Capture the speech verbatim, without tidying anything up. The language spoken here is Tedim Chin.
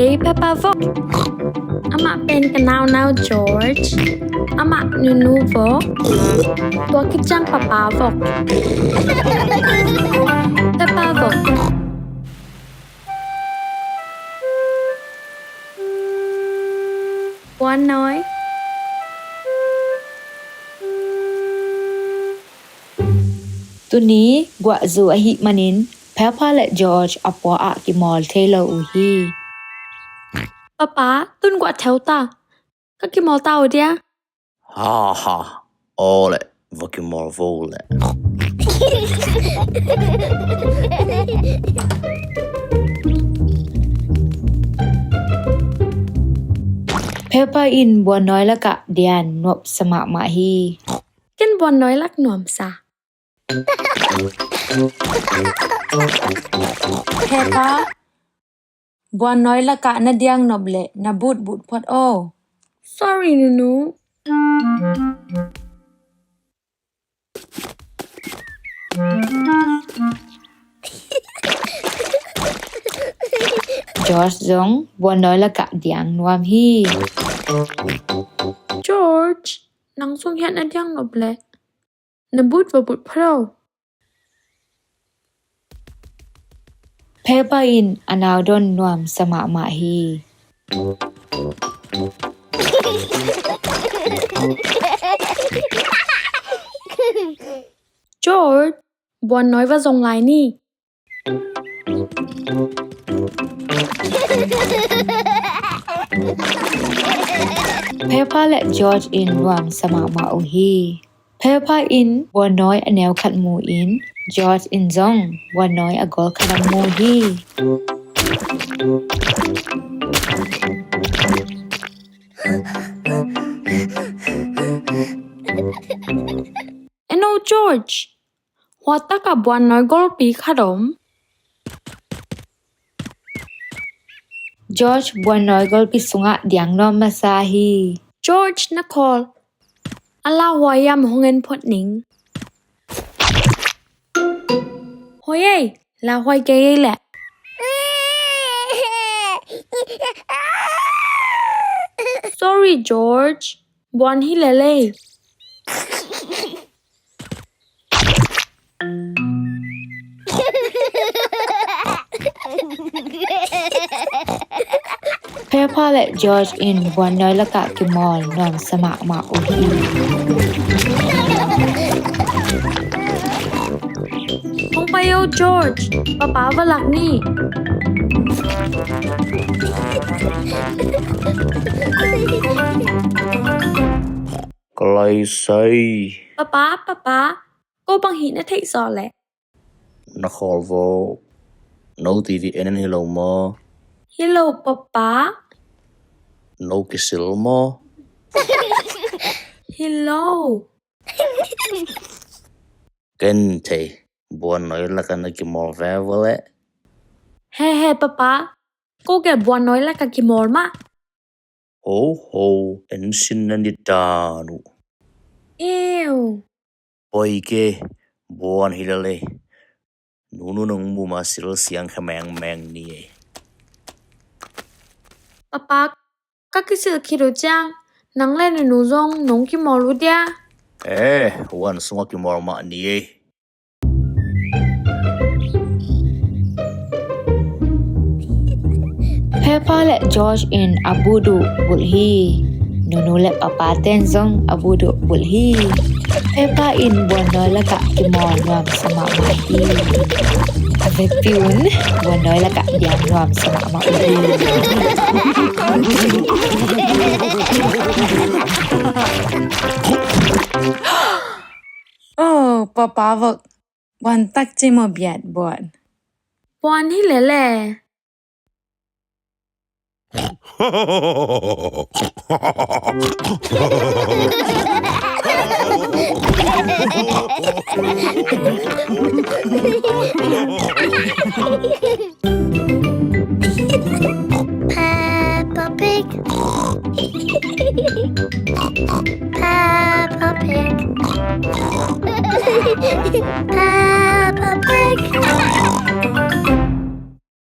Ei, Peppa vok. Amah pen ka naunau George. Amah Nunu vok. Tua khit ciang Papa vok. Peppa vok. Buannawi. Tuni guahzu ahih manin Peppa le George a pua ah kimawl thei lo uh hi. Papa, tun guah theu ta. Ka kimawl ta uh dia. Ha ha. Aw le, va kimawl vo le. Peppa in buannawi lakah dian nuamsa mahmah hi. Ken buannawi lak nuamsa. Peppa, buannawi lakah na diang nop leh na butbut phot aw. Sorry, Nunu. George zong buannawi lakah diang nuam hi. George, nang zong hiah na diang nop leh na but va but phot aw. Peppa in a naudon nuamsa mahmah hi. George, buannawi va zong lai ni. Peppa le George in nuamsa mahmah uh hi. Peppa in buannawi a neu khat mu in, George in zong buannawi a gol khat a mu hi. Eno George, huatakah buannawi golpi khat om. George buannawi golpi sungah diang nuam masa hi. George, na khawl. A lauhuai hiam, hong en phot ning. Hoi ei, lauhuai kei ei leh. Sorry, George. Buan hi lel ei. Peppa le George in buannawi lakah kimawl nuamsa mahmah uh hi. Hong pai o George, Papa va lak ni. Ka lai sai. Papa, Papa, ko bang hih na theih zaw leh? Na khawl vo. No T V en en hi lo maw? Hi lo, Papa. No kisil maw? Hi lo. Ken thei, buannawi lakah na kimawl ve vo leh. He he, Papa. Ko ke buannawi lakah kimawl mah. Ho ho, en sin na ni dan uh. Ew. Poi ke, buan hi lel ei. Nunu nong mu ma sil siang kha mengmeng ni ei. Papa, ka kisil khit uh ciang nang le Nunu zong nong kimawl uh dia. Eh, huan sungah kimawl mah ni ei. Peppa le George in a buduh bulh hi. Nunu le Papa ten zong a buduh bulh hi. Peppa in buannawi lakah kimawl nuamsa mahmah hi. A vekpi un buannawi lakah diang nuamsa mahmah uh hi. Oh, Papa vok. Buan takci maw biat buan? Buan hi lele.